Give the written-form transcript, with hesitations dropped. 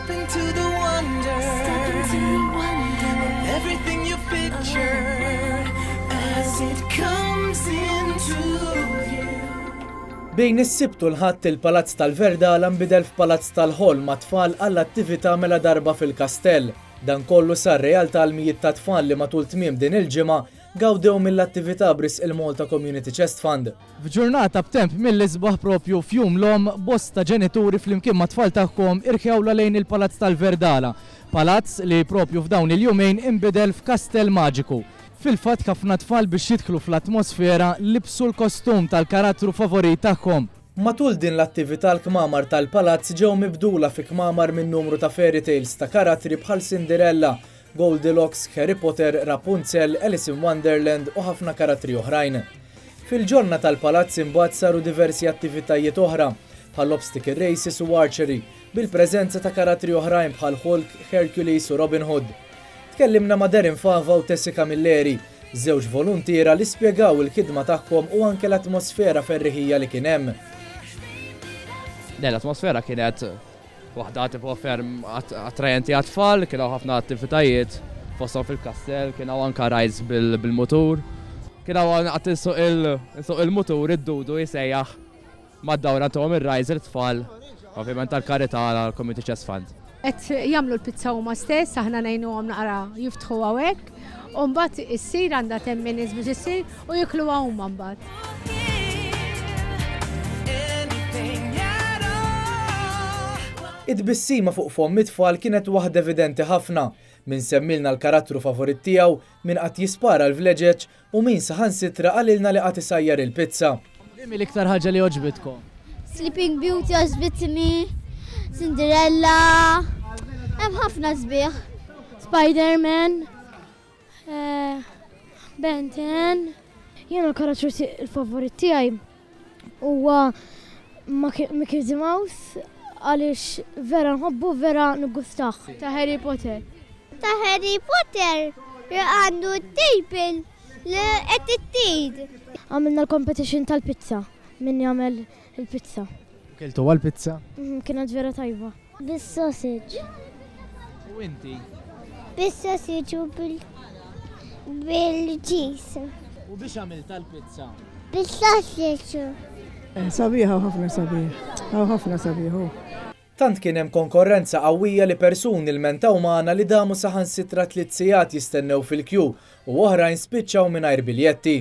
Step into the wonder. Step into the wonder. Of everything you picture as it comes into view. Bejn is-Sibt u l-Ħadd il-Palazz tal-Verdala nbidel f'Palazz tal-Ħolm mat-tfal għall-attività Mela Darba fil-Kastell. Dan kollu sar realtà għal mijiet ta' tfal li matul tmiem din il-ġimgħa gawdew mill-attività b'risq il-Malta Community Chest Fund. F'ġurnata b'temp mill-isbaħ propju f'Jum l-Omm, bosta ġenituri flimkien mat-tfal tagħhom irħewlha lejn il-Palazz tal-Verdala. Palazz li propju f'dawn il-jumejn inbidel f'kastell maġiku. Fil-fatt ħafna tfal biex jidħlu fl-atmosfera libsu l-kostum tal-karattru favorit tagħhom. Matul din l-attività l-kmamar tal-palazz ġew mibdula fi kmamar minn numru ta' fairy tales ta' karattri bħal Cinderella, Goldilocks, Harry Potter, Rapunzel, Alice in Wonderland u ħafna karattri oħrajn. Fil-ġonna tal-palazz imbagħad saru diversi attivitajiet oħra, bħal obstacle races u archery, bil-preżenza ta' karattri oħrajn bħal Hulk, Hercules u Robin Hood. Tkellimna ma' Darren Fava u Tessie Camilleri, żewġ voluntiera li spjegaw il-ħidma tagħhom u anke l-atmosfera ferriħija li kien hemm. Le, l-atmosfera kienet waħda tipo ferm attrajenti għat-tfal, kien hawn ħafna attivitajiet fosthom fil-kastell, kien hawn anka rides bil-mutur. Kien hawn qatt insuq il-mutur id-dudu jsejjaħ mad-dawra ntuhom ir-rides it-tfal, ovvjament tal-karità għall-Community Chest Fund. Qed jagħmlu l-pizza huma stess, aħna ngħinuhom naqra jiftħu hawnhekk, u mbagħad issir għandha 10 minutes biex issir u jikluha huma mbagħad. Anything at all. It-tbissima fuq fomm it-tfal kienet waħda evidenti ħafna. Min semmilna l-karattru favorit tiegħu, min qagħad jispara l-vleġeġ u min saħansitra qalilna li qagħad isajjar il-pizza. Liema l-iktar ħaġa li għoġbitkom? Sleeping Beauty għoġbitni, Cinderella, hemm ħafna sbieħ. Spider-Man, eh, Ben 10. Jiena l-karattru il-favorit tiegħi huwa Mickey the Mouse għaliex vera nħobbu vera niggustah. Ta' Harry Potter. Ta' Harry Potter li għandu t-table li qed ittir. Għamilna l-competition tal-pizza, min jagħmel il-pizza. Kiltu għal-pizza? Kienet vera tajba. Bis-sausage. U inti? Bis-sausage u bil-cheese. U biex għamilt tal-pizza? Bis-sausage. Sabiħa ħafna sabiħ. Ħafna sabiħ. Tant kien hemm konkorrenza qawwija li persuni lmentaw magħna li damu saħansitra 3 sigħat jistennew fil-kju u oħrajn spiċċaw mingħajr biljetti.